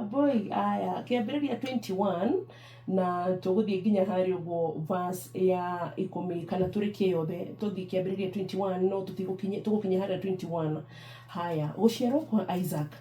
Wambui aya Kĩambĩrĩria 21 na tũgũthiĩ nginya harĩa ũguo verse ya 10 kana tũrĩkie yothe. Tũthiĩ Kĩambĩrĩria 21 no tũtigũkinya, tũgũkinya harĩa 21. Haya, gũciarwo kwa Isaac.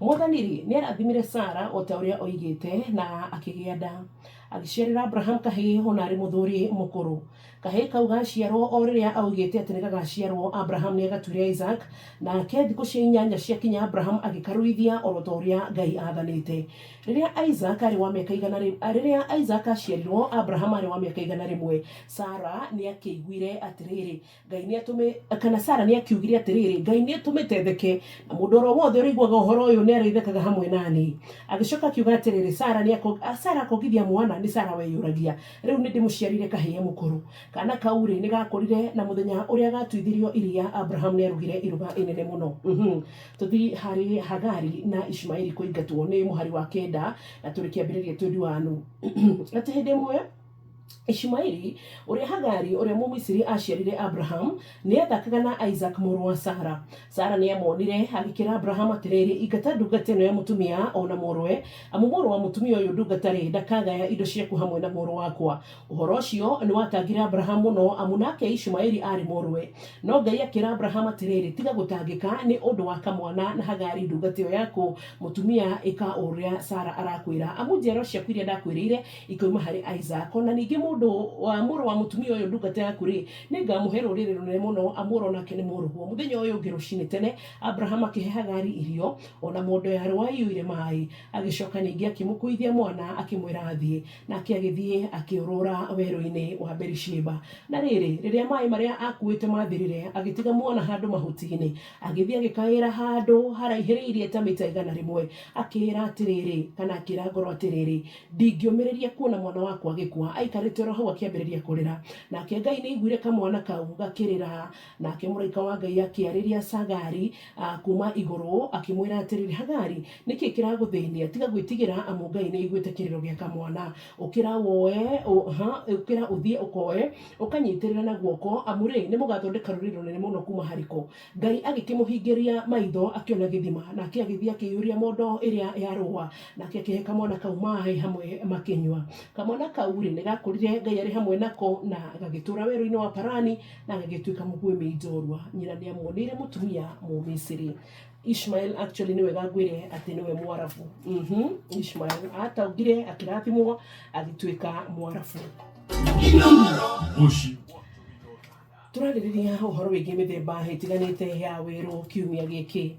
Mwathani rĩ, nĩ arathimire Sara o ta ũrĩa oigĩte na akĩgĩa nda. Agĩciarĩra Abraham kahĩĩ ona arĩ mũthuri mũkũrũ. Kahĩĩ kau gaaciarwo o rĩrĩa aaugĩte atĩ nĩgagaciarwo, Abrahamu nĩagatuire Isaaka. Nake thikũ cia inyanya ciakinya Abrahamu agĩkaruithia oro ta ũrĩa Ngai aathanĩte. Rĩrĩa Isaaka aarĩ wa mĩaka igana rĩrĩa Isaaka aaciarirwo, Abrahamu aarĩ wa mĩaka 100. Sara nĩakĩiguire atĩrĩrĩ, Ngai nĩatũmĩ, kana Sara nĩakiugire atĩrĩrĩ, Ngai nĩatũmĩte theke, na mũndũ oro wothe ũrĩiguaga ũhoro ũyũ nĩarĩthekaga hamwe na niĩ. Agĩcoka akiuga atĩrĩrĩ, Sara nĩako, Sara akongithia mwana? Nĩ Sara weyũragia. Rĩu nĩndĩmũciarĩire kahĩĩ mũkũrũ. Kaana kau-rĩ, nĩgakũrire, na mũthenya ũrĩa gatuithirio iria, Abrahamu nĩarugire iruga inene mũno. Mhm. Tũthiĩ harĩ Hagari na Ishumaeli kũingatwo, nĩ mũhari wa 9, na tũrĩ Kĩambĩrĩria 21. Atĩ hĩndĩ ĩmwe, Ishumaeli, ũrĩa Hagari ũrĩa Mũmisiri aaciarire Abrahamu, nĩathakaga na Isaaka mũrũ wa Sara. Sara nĩamuonire, agĩkĩĩra Abrahamu atĩrĩrĩ, Ingata ndungata ĩno ya mũtumia o na mũrũwe, amu mũrũ wa mũtumia ũyũ ndungata-rĩ, ndakagaya indo ciaku hamwe na mũrũ wakwa. Ũhoro ũcio nĩwatangire Abrahamu mũno, amu nake Ishumaeli aarĩ mũrũwe. No Ngai akĩĩra Abrahamu atĩrĩrĩ, Tiga gũtangĩka nĩ ũndũ wa kamwana na Hagari ndungata ĩyo yaku mũtumia, ĩka o ũrĩa Sara arakwĩra, amu njiarwa ciaku iria ndakwĩrĩire ikoima harĩ Isaaka. O na ningĩ mũndũ wa mũrũ wa mũtumia ũyũ ndungata yaku-rĩ, nĩngamũhe rũrĩrĩ rũnene mũno, amu o nake nĩ mũrũguo. Mũthenya ũyũ ũngĩ rũcinĩ tene, Abrahamu akĩhe Hagari irio, o na mondo ya rũũa ĩiyũire maaĩ. Agĩcoka ningĩ akĩmũkuuithia mwana, akĩmwĩra athiĩ. Nake agĩthiĩ, akĩũrũra werũ-inĩ wa Berisheba. Na rĩrĩ, rĩrĩa maaĩ marĩa aakuuĩte maathirire, agĩtiga mwana handũ mahuti-inĩ. Agĩthiĩ agĩkaĩra handũ haraihĩrĩirie ta mita 100, akĩĩra atĩrĩrĩ, kana akĩĩra ngoro atĩrĩrĩ, Ndingĩũmĩrĩria kuona mwana wakwa agĩkua. Aikarĩte oro hau akĩambĩrĩria kũrĩra. Nake Ngai nĩaiguire kamwana kau gakĩrĩra. Nake mũraika wa Ngai akĩarĩria Hagari kuuma igũrũ, akĩmwĩra atĩrĩrĩ, Hagari, nĩ kĩĩ kĩragũthĩnia? Tiga gwĩtigĩra, amu Ngai nĩaiguĩte kĩrĩro gĩa kamwana. Ũkĩra woe, ũkĩra ũthiĩ ũkoe, ũkanyitĩrĩre na guoko, amu-rĩ, nĩmũgathondeka rũrĩrĩ rũnene mũno kuuma harĩ ko. Ngai agĩkĩmũhingĩria maitho akĩona gĩthima, nake agĩthiĩ akĩiyũria mondo ĩrĩa ya rũũa, nake akĩhe kamwana kau maaĩ hamwe makĩnyua. Kamwana kau-rĩ, nĩgakũrire Ngai arĩ hamwe nako, na gagĩtũũra werũ-inĩ wa Parani, na gagĩtuĩka mũguĩmi njorua. Nyina nĩamuoneire mũtumia Mũmisiri. Ishmael actually nĩwe ngwĩre atĩ nĩwe Mwarabu. Ishmael atongire akĩrathimwo agĩtuĩka Mwarabu. Mũciĩ. Tũrarĩrĩria ũhoro wĩgiĩ mĩthemba ĩtiganĩte ya werũ kiumia gĩkĩ.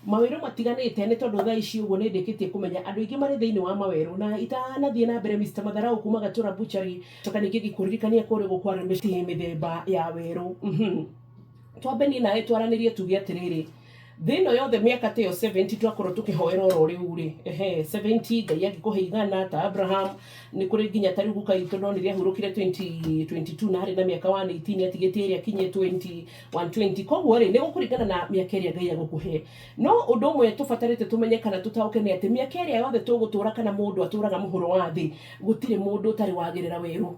Mawerũ matiganĩte nĩ tondũ thaa ici ũguo nĩ ndĩkĩtie kũmenya andũ aingĩ marĩ thĩinĩ wa mawerũ na itanathiĩ na mbere Mr. Matharau kuma Gatũra Butchery coka ningĩ ngĩkũririkania kũrĩa ũguo kwa mĩthemba ya werũ. Twambe niĩ nawe twaranĩrie tuge atĩrĩrĩ, thĩ ĩno yothe mĩaka ta ĩyo 70 twakorwo tũkĩhoera oro rĩu rĩ, ehe, 70 Ngai angĩkũhe 100 ta Abraham, nĩ kũrĩ nginya ta rĩu guka witũ ndonire ahurũkire 2022 na arĩ na mĩaka 118 atigĩtie ĩrĩa akinyie 20 120. Koguo rĩ, nĩ gũkũringana na mĩaka ĩrĩa Ngai egũkũhe. No ũndũ ũmwe tũbatarĩte tũmenye kana tũtaũke nĩ atĩ mĩaka ĩrĩa yothe tũgũtũra kana mũndũ atũraga mũhuro wa thĩ, gũtirĩ mũndũ ũtarĩ wagerera werũ.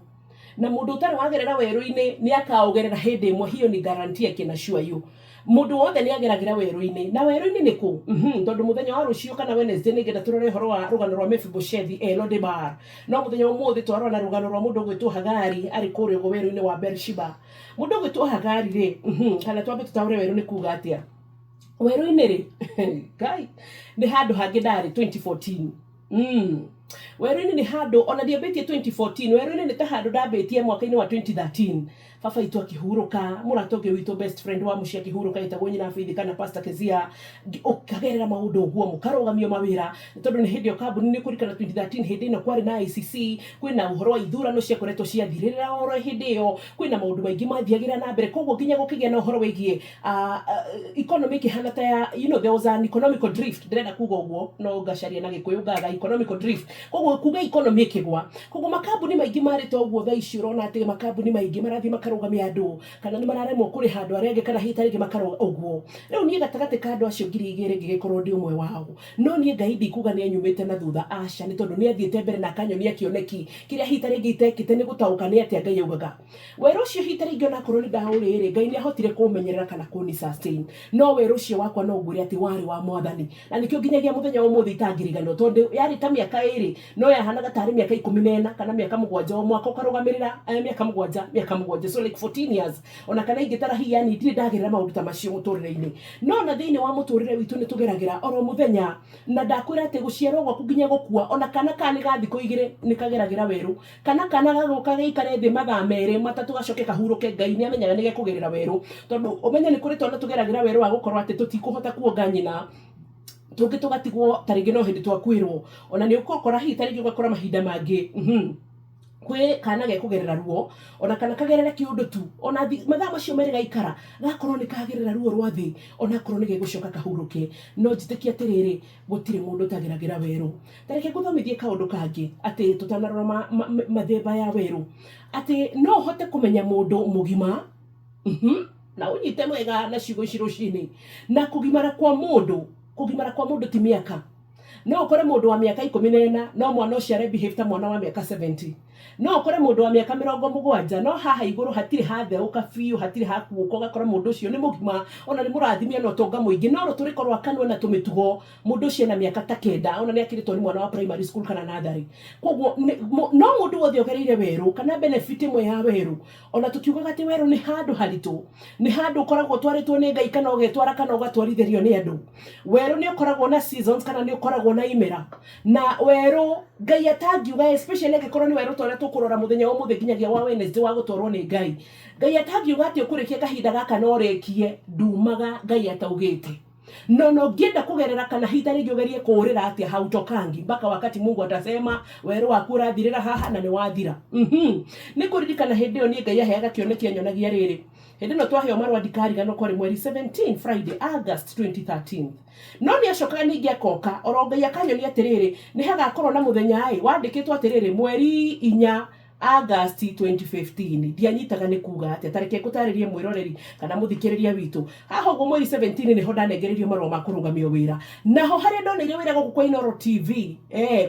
Na mũndũ ũtarĩ wagerera werũ-inĩ nĩ akaũgerera hĩndĩ ĩmwe, hiyo ni guarantee I can assure you. Mũndũ wothe nĩ ageragĩra werũ-inĩ. Na werũ-inĩ nĩ kũ? Tondũ mũthenya wa rũciũ kana Wednesday nĩ ngenda tũrore ũhoro wa rũgano rwa Mephibosheth e Lodebar. No mũthenya wa ũmũthĩ twarora na rũgano rwa mũndũ ũgwĩtwo Hagari arĩ kũrĩa ũguo werũ-inĩ wa Beersheba. Mũndũ ũgwĩtwo Hagari rĩ, kana twambe tũtaũre werũ nĩ kuga atĩa? Werũ-inĩ rĩ, Ngai, nĩ handũ hangĩ ndarĩ 2014. Werũ-inĩ nĩ handũ ona ndiambĩtie 2014, werũ-inĩ nĩ ta handũ ndambĩtie mwaka-inĩ wa 2013. Baba itũ akĩhurũka, mũrata ũngĩ witũ best friend wa mũciĩ akĩhurũka etagwo nyina Faith kana Pastor Kezia, ũkagerera maũndũ ũguo mũkarũgamio mawĩra nĩ tondũ nĩ hĩndĩ ĩyo kambuni nĩ kũririkana 2013 hĩndĩ ĩno kwarĩ na ICC, kwĩna ũhoro wa ithurano ciakoretwo ciathirĩrĩra oro hĩndĩ ĩyo, kwĩna maũndũ maingĩ mathiagĩra na mbere koguo nginya gũkĩgĩa na ũhoro wĩgiĩ economy ĩkĩhana ta ya, you know, there was an economical drift, ndĩrenda kuga ũguo no ngacaria na Gĩkũyũ ngaga economical drift. Koguo kuga economy ĩkĩgwa, koguo makambuni maingĩ marĩ ta ũguo. Thaa ici ũrona atĩ makambuni maingĩ marathiĩ makarũgamia andũ, kana nĩ mararemwo kũrĩha andũ arĩa angĩ, kana hihi ta rĩngĩ makarũga ũguo. Rĩu niĩ gatagatĩ ka andũ acio 2000 ngĩgĩkorwo ndĩ ũmwe wao. No niĩ Ngai ndikuga nĩ anyumĩte na thutha, aca, nĩ tondũ nĩ athiĩte mbere na akanyonia kĩoneki kĩrĩa hihi ta rĩngĩ itekĩte nĩ gũtaũka nĩ atĩa Ngai augaga. Werũ ũcio hihi ta rĩngĩ onakorwo nĩ ndaũrĩ-rĩ, Ngai nĩ ahotire kũmenyerera kana kũni sustain. No werũ ũcio wakwa no ngwĩre atĩ warĩ wa Mwathani. Na nĩkĩo nginyagia mũthenya wa ũmũthĩ itangĩriganĩrwo, tondũ yarĩ ta mĩaka 2, no yahanaga tarĩ mĩaka 14 kana mĩaka 7, o mwaka ũkarũgamĩrĩra mĩaka 7, mĩaka 7, so like 14 years. Ona kana ingĩtara hihi, yani ndirĩ ndagerera maũndũ ta macio mũtũrĩre-inĩ. No na thĩinĩ wa mũtũrĩre witũ nĩ tũgeragĩra oro mũthenya, na ndakwĩra atĩ gũciarwo gwaku nginya gũkua, ona kana ka nĩ ga thikũ 2 nĩ kageragĩra werũ. Kana kana gagũka gĩikare thĩ mathaa 2 3 gacoke kahurũke, Ngai nĩ amenyaga nĩ gekũgerera werũ. Tondũ ũmenye nĩ kũrĩ twana tũgeragĩra werũ wa gũkorwo atĩ tũtikũhota kuonga nyina, tũngĩ tũgatigwo ta rĩngĩ no hĩndĩ twakuĩrwo. Ona nĩ ũgũkora hihi ta rĩngĩ ũgakora mahinda mangĩ kwĩ kana gekũgerera ruo, ona kana kagerere kĩũndũ tu, ona mathaa macio 2 gaikara gakorwo nĩ kagerera ruo rwa thĩ, onakorwo nĩ gegũcoka kahurũke. No njĩtĩkie atĩrĩrĩ, gũtirĩ mũndũ ũtageragĩra werũ. Ta reke ngũthomithie kaũndũ kangĩ, atĩ tũtanarora mathemba ya werũ, atĩ no ũhote kũmenya mũndũ mũgima, na ũnyite wega na ciugo ici rũcinĩ, na kũgimara kwa mũndũ, kũgimara kwa mũndũ ti mĩaka. No ũkore mũndũ wa mĩaka 14, no mwana ũcio are behave ta mwana wa mĩaka 70. No ũkore mũndũ wa mĩaka 70, no haha igũrũ hatirĩ hatheũka biũ, hatirĩ hakuũka, ũgakora mũndũ ũcio nĩ mũgima, ona nĩ mũrathimie na ũtonga mũingĩ, no rũtũrĩko rwa kanua na tũmĩtugo, mũndũ ũcio ena mĩaka ta 9, ona nĩ akĩrĩtwo nĩ mwana wa primary school kana natharĩ. Koguo no mũndũ wothe ũgereire werũ, kana benefit ĩmwe ya werũ, ona tũkiugaga atĩ werũ nĩ handũ haritũ, nĩ handũ ũkoragwo ũtwarĩtwo nĩ Ngai, kana ũgetwara, kana ũgatwarithĩrio nĩ andũ. Werũ nĩ ũkoragwo na seasons, kana nĩ ũkoragwo na imera. Na werũ Ngai atangiuga, especially angĩkorwo nĩ werũ ta ũrĩa tũkũrora mũthenya wa ũmũthĩ nginyagia wa Wednesday wa gũtwarwo nĩ Ngai. Ngai atangiuga atĩ ũkũrĩkia kahinda gaka na ũrĩkie, ndumaga Ngai ataugĩte. No no ũngĩenda kũgerera, kana hihi ta rĩngĩ ũgerie kũũrĩra atĩa, hautokangi mpaka wakati Mungu atasema werũ waku ũrathirĩra haha, na nĩ wathira. Nĩ ngũririkana hĩndĩ ĩyo niĩ Ngai aheaga kĩoneki, anyonagia rĩrĩ. Hĩndĩ ĩno twaheo marũa, ndikariganĩrwo, kwarĩ mweri 17 Friday, August 2013. No nĩ acokaga ningĩ akoka oro Ngai akanyonia atĩrĩrĩ, nĩ hagakorwo na mũthenya ĩ wandĩkĩtwo atĩrĩrĩ, mweri 4 August 2015. Ndianyitaga nĩ kuga atĩa. Ta reke ngũtarĩrie, mwĩroreri kana mũthikĩrĩria witũ. Haha ũguo mweri 17 nĩho ndanengereirio marũa ma kũrũgamio wĩra. Naho harĩa ndoneire wĩra gũkũ kwa Inooro TV,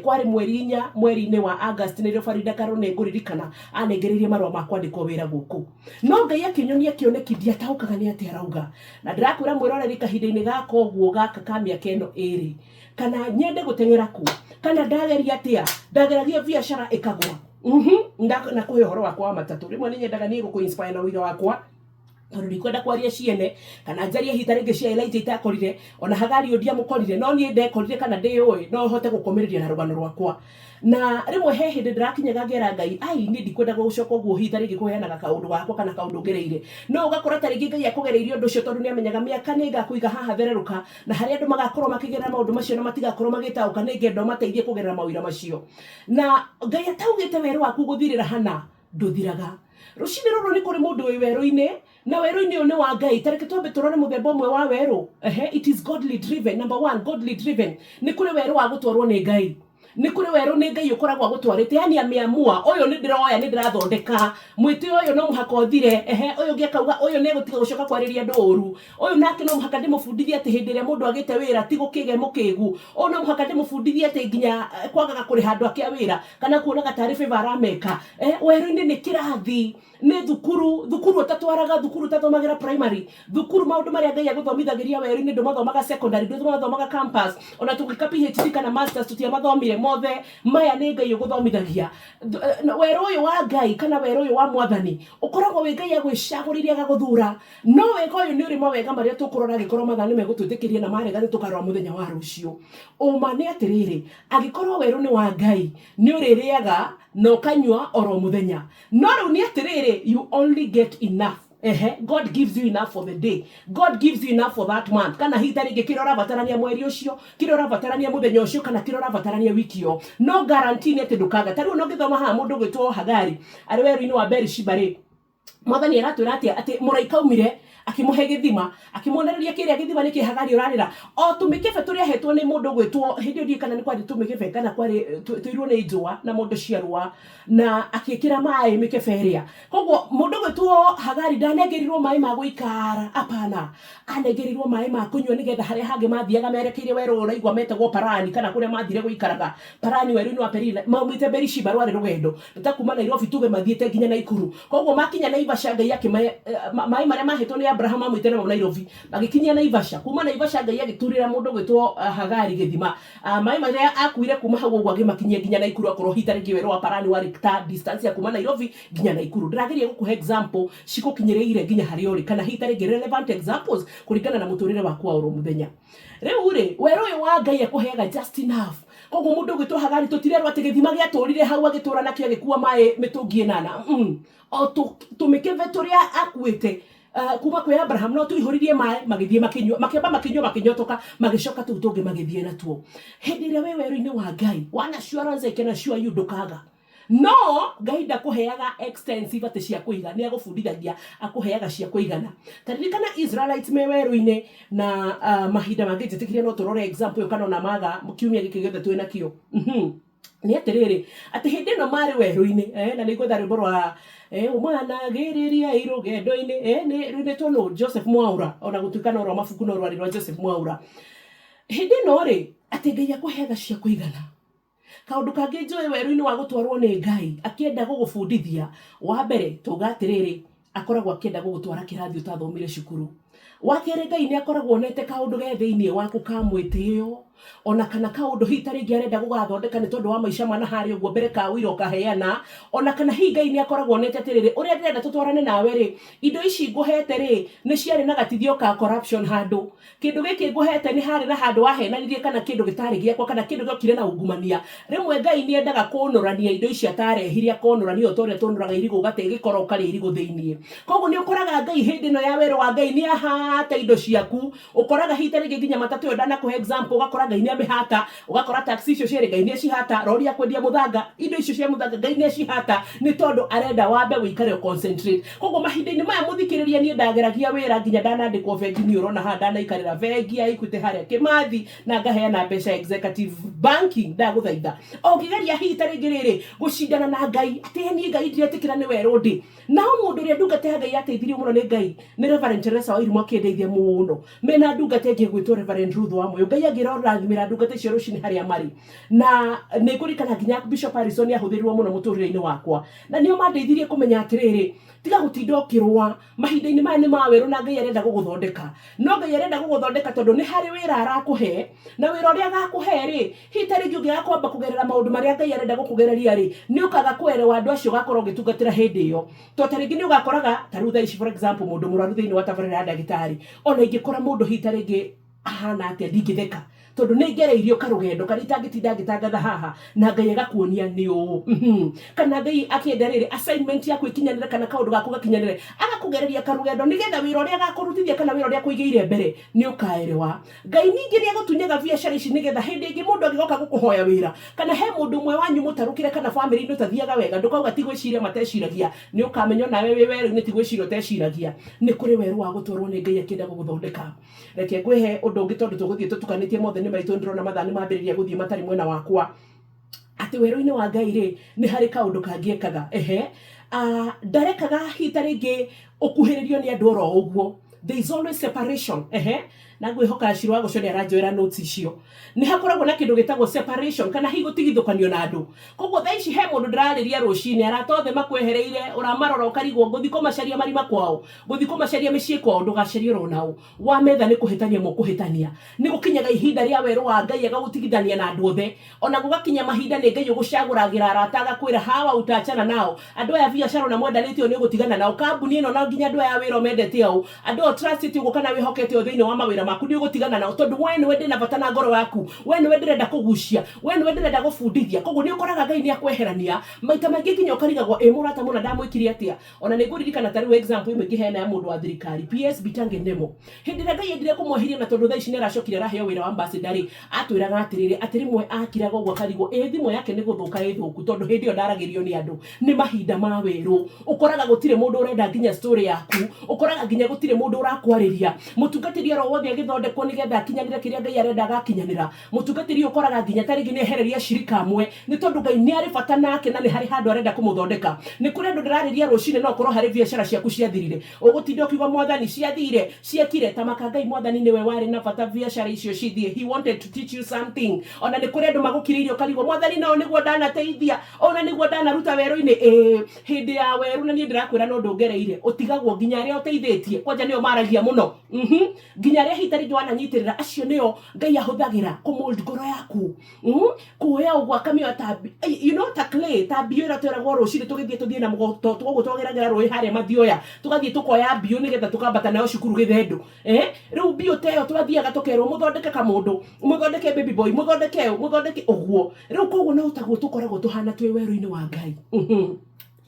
kwarĩ mweri 4 mweri-inĩ wa August, nĩrĩo Farida Karũne ngũririkana anengereirie marũa ma kwandĩkwo wĩra gũkũ. No Ngai akĩnyonia kĩoneki ndiataũkaga nĩ atĩa arauga. Na ndĩrakwĩra mwĩroreri, kahinda-inĩ gaka ũguo gaka ka mĩaka ĩno 2, kana nyende gũteng'era kũ, kana ndageria atĩa, ndageragia biacara ĩkagwa. Na kũhe ũhoro wakwa wa matatũ, rĩmwe nĩ nyendaga niĩ gũkũ inspire na ũira wakwa, tondũ ndikwenda kwaria ciene kana njarie hita rĩngĩ cia Elijah itakorire, ona Hagari ũyũ ndiamũkorire, no niĩ ndekorire kana ndĩũĩ, no hote gũkũmĩrĩria na rũgano rwakwa. Na rĩmwe he hĩndĩ ndĩrakinyaga ngera Ngai, ai, niĩ ndikwenda gũcoka ũguo hihi ta rĩngĩ kũheanaga kaũndũ gakwa kana kaũndũ ngereire. No ũgakora ta rĩngĩ Ngai akũgereirie ũndũ ũcio tondũ nĩ amenyaga mĩaka nĩ ngakũiga haha thererũka, na harĩa andũ magakorwo makĩgerera maũndũ macio na matigakorwo magĩtaũka, nĩ ngenda ũmateithie kũgerera mawĩra macio. Na Ngai ataugĩte werũ waku gũthirĩra hana, ndũthiraga. Rũcinĩ rũrũ nĩ kũrĩ mũndũ wĩ werũ-inĩ, na werũ-inĩ ũyũ nĩ wa Ngai. Ta reke twambe tũrore mũthemba ũmwe wa werũ. Ehe, it is godly driven. Number one, godly driven. Nĩ kũrĩ werũ wa gũtwarwo nĩ Ngai. Nĩ kũrĩ werũ nĩ Ngai ũkoragwo agũtwarĩte, yani ameamua, ũyũ nĩ ndĩroya, nĩ ndĩrathondeka mwĩtĩ ũyũ, no mũhaka ũthire. Ehe, ũyũ ũngĩ akauga ũyũ nĩ egũtiga gũcoka kwarĩria andũ ũru. Ũyũ nake no mũhaka ndĩmũbundithie atĩ hĩndĩ ĩrĩa mũndũ agĩte wĩra ti gũkĩge mũkĩgu. Ũyũ no mũhaka ndĩmũbundithie atĩ nginya kwagaga kũrĩha andũ ake a wĩra kana kuonaga tarĩ favor arameka. Werũ-inĩ nĩ kĩrathi, nĩ thukuru, thukuru ũtatwaraga thukuru, ũtathomagĩra primary thukuru. Maũndũ marĩa Ngai agũthomithagĩria werũ-inĩ ndũmathomaga secondary, ndũmathomaga campus, ona tũgĩka PhD kana masters tũtiamathomire mothe maya, nĩ Ngai ũgũthomithagia. Werũ ũyũ wa Ngai kana werũ ũyũ wa Mwathani ũkoragwo wĩ Ngai agwĩcagũrĩire, agagũthura. No wega ũyũ nĩ ũrĩ mawega marĩa tũkũrora, angĩkorwo mathaa nĩ megũtwĩtĩkĩria, na marega nĩ tũkarora mũthenya wa rũciũ. Ũma nĩ atĩrĩrĩ, angĩkorwo werũ nĩ wa Ngai, nĩ ũrĩrĩaga na ũkanyua oro mũthenya. No rĩu nĩ atĩrĩrĩ, you only get enough. Ehe, God gives you enough for the day, God gives you enough for that month, kana hihi ta rĩngĩ kĩrĩa ũrabatarania mweri ũcio, kĩrĩa ũrabatarania mũthenya ũcio, kana kĩrĩa ũrabatarania wiki ĩyo. No guarantee nĩ atĩ ndũkaga. Ta rĩu ona ũngĩthoma haha, mũndũ ũgwĩtwo Hagari arĩ werũ-inĩ wa Berishiba rĩ, Mwathani aratwĩra atĩa? Atĩ mũraika aumire Akĩmũhe gĩthima, akĩmuonereria kĩrĩa gĩthima nĩ kĩ Hagari ũrarĩra. O tũmĩkebe tũrĩa ahetwo nĩ mũndũ ũgwĩtwo, hĩndĩ ĩyo ndiũĩ kana nĩ kwarĩ tũmĩkebe kana kwarĩ tũirwo nĩ njũa na mondo cia rũa, na akĩkĩra maĩ mĩkebe ĩrĩa. Koguo mũndũ ũgwĩtwo Hagari ndanengerirwo maĩ ma gũikara, apana. Anengerirwo maĩ ma kũnyua nĩgetha harĩa hangĩ mathiaga merekeire werũ ũyũ ũraigua metagwo Parani, kana kũrĩa mathire gũikaraga Parani werũ-inĩ wa Perina, maumĩte Berishiba rwarĩ rũgendo nĩ ta kuma Nairobi tuge mathiĩte nginya Naikuru. Koguo makinya Naivasha Ngai akĩmahe maĩ marĩa mahetwo nĩ Abraham maumĩte namo Nairobi, magĩkinyia Naivasha. Kuma Naivasha Ngai agĩturĩra mũndũ ũgwĩtwo Hagari gĩthima. Maĩ marĩa akuire kuma hau ũguo agĩmakinyia nginya Naikuru, akorwo hihi ta rĩngĩ werũ wa Parani warĩ ta distance ya kuma Nairobi nginya Naikuru. Ndĩrageria gũkũhe example cigũkinyĩrĩire nginya harĩa ũrĩ, kana hihi ta rĩngĩ relevant examples kũringana na mũtũrĩre waku wa oro mũthenya. Rĩu rĩ, werũ ũyũ wa Ngai akũheaga just enough. Koguo mũndũ ũgwĩtwo Hagari tũtirerwo atĩ gĩthima gĩatũrire hau agĩtũra nakĩo agĩkua maĩ mĩtũngi ĩnana. O tũmĩkebe tũrĩa akuĩte kuma kwĩ Abraham no tũihũririe maĩ, magĩthiĩ makĩnyua, makĩamba makĩnyua makĩnyotoka, magĩcoka tũu tũngĩ magĩthiĩ natuo. Hĩndĩ ĩrĩa wĩ werũ-inĩ wa Ngai, one assurance I can assure you, ndũkaga. No Ngai ndakũheaga extensive atĩ cia kũiga, nĩ agũbundithagia akũheaga cia kũigana. Ta ririkana Israelites me werũ-inĩ na mahinda mangĩ njĩtĩkĩria no tũrore example ĩyo kana ona maga kiumia gĩkĩ gĩothe twĩ nakĩo. Nĩ atĩrĩrĩ, atĩ hĩndĩ ĩno marĩ werũ-inĩ, na nĩ ngwetha rwĩmbo rwa ũmanagĩrĩriai rũgendo-inĩ, nĩ rwĩnĩtwo nũ? Joseph Mwaura, ona gũtuĩka no rwa mabuku no rwarĩ rwa Joseph Mwaura. Hĩndĩ ĩno rĩ, atĩ Ngai akũheaga cia kũigana. Kaũndũ kangĩ njũĩ werũ-inĩ wa gũtwarwo nĩ Ngai akĩenda gũgũbundithia, wa mbere twauga atĩrĩrĩ, akoragwo akĩenda gũgũtwara kĩrathi ũtathomire cukuru. Wa kerĩ Ngai nĩ akoragwo onete kaũndũ ge thĩiniĩ waku ka mwĩtĩo, ona kana kaũndũ hihi ta rĩngĩ arenda gũgathondeka nĩ tondũ wa maica ma na harĩa ũguo mbere ka ũira ũkaheana, ona kana hihi Ngai nĩ akoragwo onete atĩrĩrĩ, ũrĩa ndĩrenda tũtwarane nawe rĩ, indo ici ngũhete rĩ, nĩ ciarĩ na gatithio ka corruption handũ. Kĩndũ gĩkĩ ngũhete nĩ harĩ na handũ wahenanirie kana kĩndũ gĩtarĩ gĩakwa kana kĩndũ gĩokire na ungumania. Rĩmwe Ngai nĩ endaga kũnũrania indo icio atarehire akonũrania o ta ũrĩa tũnũraga irigũ ũgate gĩkoro ũkarĩa irigũ thĩiniĩ. Koguo nĩ ũkoraga Ngai hĩndĩ ĩno ya werũ wa Ngai nĩ ahata indo ciaku. Ũkoraga hihi ta rĩngĩ nginya matatũ ĩyo ndanakũhe example ũgakora Ngai nĩ amĩhata, ũgakora taxi icio cierĩ Ngai nĩ acihata, rori ya kwendia mũthanga, indo icio cia mũthanga Ngai nĩ acihata nĩ tondũ arenda wambe wĩikare ũ concentrate. Koguo mahinda-inĩ maya mũthikĩrĩria niĩ ndageragia wĩra nginya ndanandĩkwo bengi niĩ ũrona haha ndanaikarĩra bengi ya Equity harĩa Kĩmathi na ngaheana mbeca executive banking ndagũthaitha. O ngĩgeria hihi ta rĩngĩ rĩrĩ gũcindana na Ngai atĩ niĩ Ngai ndiretĩkĩra nĩ werũ ndĩ. Nao mũndũ ũrĩa ndungata ya Ngai yateithirio mũno nĩ Ngai nĩ Reverend Teresa Wairimu akĩndeithia mũno. Mena ndungata ĩngĩ ĩgwĩtwo Reverend Ruth Wamũyũ. Ngai angĩrorathimĩra ndungata icio rũcinĩ harĩa marĩ. Na nĩ ngũririkana nginya Bishop Harrison nĩ ahũthĩrirwo mũno mũtũrĩre-inĩ wakwa. Na nĩo mandeithirie kũmenya atĩrĩrĩ, tiga gũtinda ũkĩrũa, mahinda-inĩ maya nĩ ma werũ na Ngai arenda gũgũthondeka. No Ngai arenda gũgũthondeka tondũ nĩ harĩ wĩra arakũhe, na wĩra ũrĩa agakũhe rĩ, hihi ta rĩngĩ ũngĩaga kwamba kũgerera maũndũ marĩa Ngai arenda gũkũgereria rĩ, nĩ ũkaga kũerewa andũ acio ũgakorwo ũgĩtungatĩra hĩndĩ ĩyo. To ta rĩngĩ nĩ ũgakoraga, ta rĩu thaa ici for example mũndũ mũrwaru thĩinĩ wa tabarĩra ya ndagĩtarĩ, ona ingĩkora mũndũ hihi ta rĩngĩ ahana atĩa ndingĩtheka tondũ nĩ ngereirio karũgendo karĩa itangĩtinda ngĩtangatha haha na Ngai agakuonia nĩ ũũ. Kana Ngai akĩenda rĩrĩ assignment yaku ĩkinyanĩre kana kaũndũ gaku gakinyanĩre agakũgereria karũgendo nĩgetha wĩra ũrĩa agakũrutithia kana wĩra ũrĩa akũigĩire mbere nĩ ũkaerewa. Ngai ningĩ nĩ agũtunyaga biacara ici nĩgetha hĩndĩ ĩngĩ mũndũ angĩgoka gũkũhoya wĩra kana he mũndũ ũmwe wanyu mũtarũkĩre kana famĩlĩ-inĩ ũtathiaga wega ndũkauga ti gwĩciria mateciragia nĩ ũkamenya onawe wĩ werũ-inĩ ti gwĩciria ũteciragia. Nĩ kũrĩ werũ wa gũtwarwo nĩ Ngai akĩenda gũgũthondeka. Reke ngwĩhe ũndũ ũngĩ tondũ tũgũthiĩ tũtukanĩtie mothe nĩ maitũ ndĩrona mathaa nĩ mambĩrĩria gũthiĩ matarĩ mwena wakwa. Atĩ werũ-inĩ wa Ngai rĩ, nĩ harĩ kaũndũ kangĩ ekaga. Ehe, ndarekaga hihi ta rĩngĩ ũkuhĩrĩrio nĩ andũ oro ũguo. There is always separation. Ehe, na ngwĩhoka Shiro wa Gũco nĩ aranjoera notes icio. Nĩ hakoragwo na kĩndũ gĩtagwo separation kana hihi gũtigithũkanio na andũ. Koguo thaa ici he mũndũ ndĩrarĩria rũcinĩ, arata othe makwehereire, ũramarora ũkarigwo ngũthiĩ kũmacaria marima kwao, ngũthiĩ kũmacaria mĩciĩ kwao, ndũgacarie oro nao. Wametha nĩ kũhĩtania mũkũhĩtania. Nĩ gũkinyaga ihinda rĩa werũ wa Ngai agagũtigithania na andũ othe. Ona gũgakinya mahinda nĩ Ngai ũgũcagũragĩra arata agakwĩra hawa utaachana nao. Andũ aya a biacara ona mwendanĩte ũũ nĩ ũgũtigana nao. Kambuni ĩno na nginya andũ aya a wĩra ũmendete ũũ. Andũ aya ũtrustĩte ũguo kana wĩhokete ũũ thĩinĩ wa mawĩra maku. maku nĩ ũgũtigana nao tondũ we nĩwe ndĩna bata na ngoro yaku, we nĩwe ndĩrenda kũgucia, we nĩwe ndĩrenda gũbundithia. Koguo nĩ ũkoraga Ngai nĩ akweherania maita maingĩ nginya ũkarigagwo ĩ mũrata mũna ndamwĩkire atĩa. Ona nĩ ngũririkana ta rĩu example ĩmwe ingĩheana ya mũndũ wa thirikari PS Bitange Nemo. Hĩndĩ ĩrĩa Ngai endire kũmweheria na tondũ thaa ici nĩ aracokire araheo wĩra wa ambassador rĩ, atwĩraga atĩrĩrĩ, atĩ rĩmwe akiraga ũguo akarigwo ĩ thimũ yake nĩ gũthũka ĩ thũku tondũ hĩndĩ ĩyo ndaragĩrio nĩ andũ. Nĩ mahinda ma werũ. Ũkoraga gũtirĩ mũndũ ũrenda nginya story yaku. Ũkoraga nginya gũtirĩ mũndũ ũrakwarĩria. Mũtungatĩri oro wothe agĩthondekwo nĩgetha akinyanĩre kĩrĩa Ngai arenda agakinyanĩra. Mũtungatĩri ũyũ ũkoraga nginya ta rĩngĩ nĩ ehereria ashirika amwe nĩ tondũ Ngai nĩ arĩ bata nake na nĩ harĩ handũ arenda kũmũthondeka. Nĩ kũrĩ andũ ndĩrarĩria rũcinĩ no ũkorwo harĩ biacara ciaku ciathirire. Ũgũtinda ũkiuga Mwathani ciathire, ciekire, ta maka Ngai Mwathani nĩwe warĩ na bata biacara icio cithiĩ. He wanted to teach you something. Ona nĩ kũrĩ andũ magũkirĩirie ũkarigwo Mwathani nao nĩguo ndanateithia, ona nĩguo ndanaruta werũ-inĩ. Ĩĩ, hĩndĩ ya werũ na niĩ ndĩrakwĩra no ũndũ ngereire, ũtigagwo nginya arĩa ũteithĩtie kwanja nĩo maragia mũno. Nginya arĩa hihi ta rĩngĩ wananyitĩrĩra acio nĩo Ngai ahũthagĩra kũ mold ngoro yaku. Kuoya ũguo akamĩoya ta you know, ta clay, ta mbiũ ĩrĩa tweragwo rũcinĩ tũgĩthiĩ tũthiĩ na mũgoto koguo twageragĩra rũĩ harĩa Mathioya tũgathiĩ tũkoya mbiũ nĩgetha tũkambata nayo cukuru Gĩthendũ. Rĩu mbiũ ta ĩyo twathiaga tũkerwo mũthondeke kamũndũ, mũthondeke baby boy, mũthondeke ũũ, mũthondeke ũguo. Rĩu koguo no taguo tũkoragwo tũhana twĩ werũ-inĩ wa Ngai.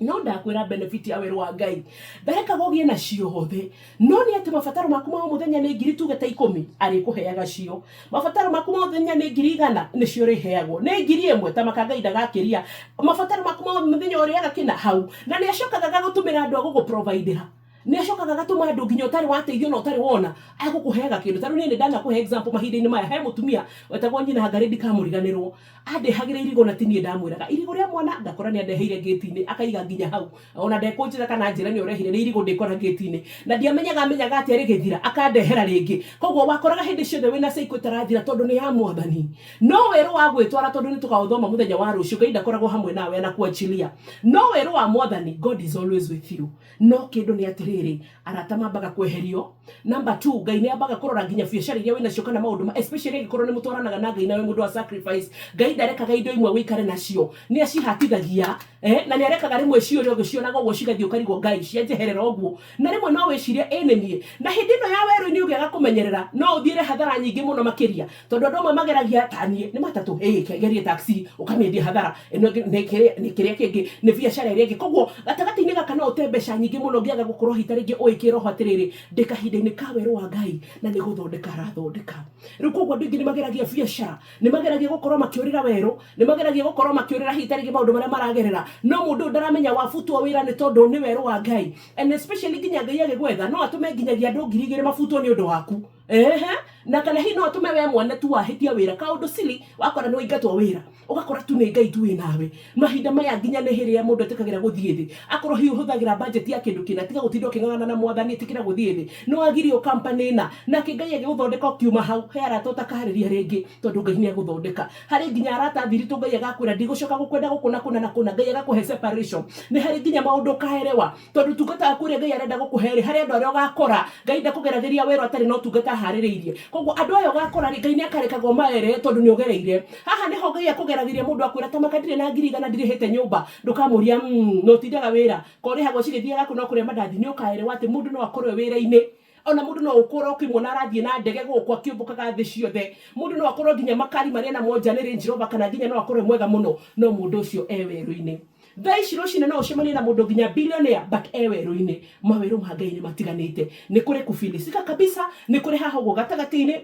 No ndakwĩra benefit ya werũ wa Ngai ndarekaga ũgĩe na ciothe, no nĩ atĩ mabataro maku ma o mũthenya nĩ ngiri tuge ta ikũmi, arĩkũheaga cio. Mabataro maku ma o mũthenya nĩ 100,000, nĩcio ũrĩheagwo. Nĩ 1000, ta maka Ngai ndagakĩria. Mabataro maku ma o mũthenya ũrĩaga kĩna hau. Na nĩ acokaga agagũtũmĩra andũ a gũgũ-providera. Nĩ acokaga agatũma andũ nginya ũtarĩ wateithio na ũtarĩ wona, agũkũheaga kĩndũ. Ta rĩu niĩ nĩ ndanakũhe example mahinda-inĩ maya, he mũtumia wetagwo nyina Ngarĩ ndikamũriganĩrwo. Andehagĩra irigũ na ti niĩ ndamwĩraga. Irigũ rĩa mwana ngakora nĩ andeheire ngĩti-inĩ akaiga nginya hau. Ona ndekũnjĩra kana anjĩre nĩ ũrehire, nĩ irigũ ndĩkora ngĩti-inĩ. Na ndiamenyaga amenyaga atĩa rĩgĩthira, akandehera rĩngĩ. Koguo wakoraga hĩndĩ ciothe wĩna cycle ĩtarathira tondũ nĩ ya Mwathani. No werũ wa gwĩtwara tondũ nĩ tũkaũthoma mũthenya wa rũciũ, Ngai ndakoragwo hamwe nawe anakuachilia. No werũ wa Mwathani, God is always with you. No kĩndũ nĩ atĩrĩrĩ, arata mambaga kweherio. Number two, Ngai nĩ ambaga kũrora nginya biacara iria wĩnacio kana maũndũ ma, especially angĩkorwo nĩ mũtwaranaga na Ngai na wĩ mũndũ wa sacrifice. Ngai ndarekaga indo imwe wĩikare nacio, nĩ acihatithagia, na nĩ arekaga rĩmwe ciũre ũgĩcionaga ũguo cigathiĩ ũkarigwo Ngai cianjeherera ũguo. Na rĩmwe no wĩcirie ĩ nĩ niĩ. Na hĩndĩ ĩno ya werũ-inĩ ũngĩaga kũmenyerera no ũthiĩre hathara nyingĩ mũno makĩria. Tondũ andũ amwe mageragia ta niĩ nĩ matatũ, ĩ kegerie taxi ũkamĩendia hathara, ĩno ĩngĩ nĩ kĩrĩa nĩ kĩrĩa kĩngĩ nĩ biacara ĩrĩa ĩngĩ. Koguo gatagatĩ-inĩ gaka no ũte mbeca nyingĩ mũno ũngĩaga gũkorwo hihi ta rĩngĩ ũĩ kĩroho atĩrĩrĩ, ndĩ kahinda-inĩ ka werũ wa Ngai na nĩ gũthondeka arathondeka. Rĩu koguo andũ aingĩ nĩ mageragia biacara, nĩ mageragia gũkorwo makĩũrĩra werũ, nĩ mageragia gũkorwo makĩũrĩra hihi ta rĩngĩ maũndũ marĩa maragerera, no mũndũ ũyũ ndaramenya wabutwo wĩra nĩ tondũ nĩ werũ wa Ngai. And especially nginya Ngai agĩgwetha no atũme nginyagia andũ 2000 mabutwo nĩ ũndũ waku. Ehe, na kana hihi no atũme we mwene tu wahĩtia wĩra kaũndũ silly wakora nĩ waingatwo wĩra ũgakora tu nĩ Ngai tu wĩ nawe. Mahinda maya nginya nĩ hĩrĩa mũndũ etĩkagĩra gũthiĩ thĩ. Akorwo hihi ũhũthagĩra budget ya kĩndũ kĩna, tiga gũtinda ũkĩng'ang'ana na Mwathani, ĩtĩkĩra gũthiĩ thĩ. Nĩ wagirio company ĩna, nake Ngai agĩgũthondeka ũkiuma hau, he arata ũtakarĩria rĩngĩ tondũ Ngai nĩ agũthondeka. Harĩ nginya arata a thiritũ Ngai agakwĩra ndigũcoka gũkwenda gũkũ na kũna na kũna, Ngai agakũhe separation. Nĩ harĩ nginya maũndũ ũkaerewa tondũ ũtungata waku ũrĩa Ngai arenda gũkũhe rĩ, harĩ andũ arĩa ũgakora Ngai ndakũgeragĩria werũ atarĩ na ũtungata aharĩrĩirie. Koguo andũ aya ũgakora rĩ, Ngai nĩ akarekaga ũmaere tondũ nĩ ũgereire. Haha nĩho Ngai akũgeragĩria mũndũ akwĩra ta maka ndirĩ na 100,000 ndirĩhĩte nyũmba, ndũkamũria na ũtindaga wĩra, ko ũrĩhagwo cigĩthiaga kũ no kũrĩa mandathi, nĩ ũkaerewa atĩ mũndũ no akorwo e wĩra-inĩ. Ona mũndũ no ũkore ũkĩmuona arathiĩ na ndege gũkũ akĩũmbũkaga thĩ ciothe. Mũndũ no akorwo nginya makari marĩa namo nja nĩ Range Rover kana nginya no akorwo e mwega mũno, no mũndũ ũcio e werũ-inĩ. Thaa ici rũcinĩ no ũcemanie na mũndũ nginya billionaire but e werũ-inĩ. Mawerũ ma Ngai nĩ matiganĩte. Nĩ kũrĩ kufilisika kabisa, nĩ kũrĩ haha ũguo gatagatĩ-inĩ,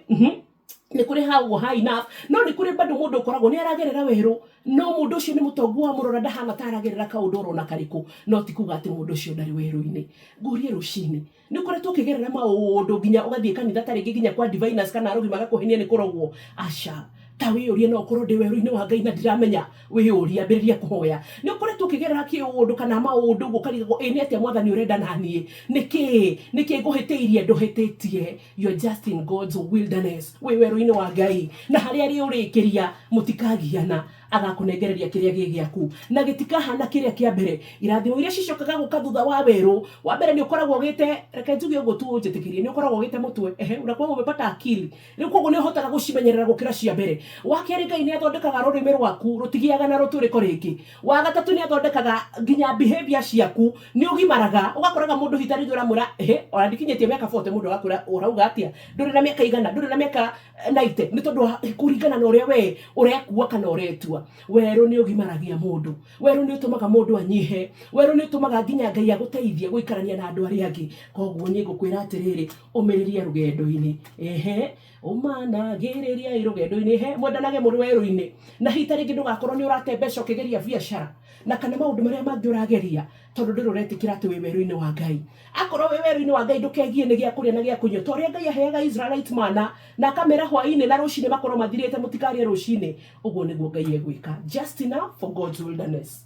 nĩ kũrĩ haha ũguo high enough, no nĩ kũrĩ bado mũndũ ũkoragwo nĩ aragerera werũ, no mũndũ ũcio nĩ mũtongu wamũrora ndahana ta aragerera kaũndũ orona karĩkũ, no ti kuga atĩ mũndũ ũcio ndarĩ werũ-inĩ. Ngũrie rũcinĩ, nĩ ũkoretwo ũkĩgerera maũndũ nginya ũgathiĩ kanitha ta rĩngĩ nginya kwa diviners kana arogi magakũhenia nĩ kũrogwo? Aca. Ta wĩyũrie no ũkorwo ndĩ werũ-inĩ wa Ngai na ndiramenya. Wĩyũrie, ambĩrĩria kũhoya. Nĩ ũkoretwo ũkĩgerera kĩũndũ kana maũndũ ũguo ũkarigagwo ĩ nĩ atĩa Mwathani ũrenda naniĩ? Nĩkĩ? Nĩkĩ ngũhĩtĩirie? Ndũhĩtĩtie. You're just in God's wilderness. Wĩ werũ-inĩ wa Ngai. Na harĩa arĩũrĩkĩria mũtikagiana. Agakũnengereria kĩrĩa gĩ gĩaku na gĩtikahana kĩrĩa kĩa mbere. Irathimo iria cicokaga gũka thutha wa werũ, wa mbere nĩ ũkoragwo ũgĩte, reke njuge ũguo tu ũnjĩtĩkĩrie, nĩ ũkoragwo ũgĩte mũtwe, ehe, unakuwa umepata akili. Rĩu koguo nĩ ũhotaga gũcimenyerera gũkĩra cia mbere. Wa kerĩ, Ngai nĩ athondekaga rũrĩmĩ rwaku rũtigĩaga na rũtũrĩko rĩngĩ. Wa gatatũ, nĩ athondekaga nginya behavior ciaku, nĩ ũgimaraga. Ũgakoraga mũndũ hita rĩngĩ ũramwĩra, hĩ, ona ndikinyĩtie mĩaka 40, mũndũ agakwĩra ũrauga atĩa, ndũrĩ na mĩaka igana, ndũrĩ na mĩaka 90, nĩ tondũ wa kũringana na ũrĩa we ũrekua kana ũretua. Werũ nĩ ũgimaragia mũndũ, werũ nĩ ũtũmaga mũndũ anyihe, werũ nĩ ũtũmaga nginya Ngai agũteithie gũikarania na andũ arĩa angĩ. Koguo niĩ ngũkwĩra atĩrĩrĩ, ũmĩrĩria rũgendo-inĩ, ehe, ũmanagĩrĩriai rũgendo-inĩ, ehe, mwendanage mũrĩ werũ-inĩ. Na hita rĩngĩ ndũgakorwo nĩ ũrate mbeca ũkĩgeria biacara na kana maũndũ marĩa mangĩ ũrageria, tondũ ndũrĩ ũretĩkĩra atĩ wĩ werũ-inĩ wa Ngai. Akorwo wĩ werũ-inĩ wa Ngai, ndũkegie nĩ gĩa kũrĩa na gĩa kũnyua, ta ũrĩa Ngai aheaga Israelite mana na akamera hwaĩ-inĩ na rũcinĩ makorwo mathirĩte, mũtikarĩe rũcinĩ. Ũguo nĩguo Ngai egwĩka. Just enough for God's wilderness.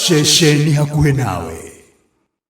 Ceceni hakuhĩ nawe.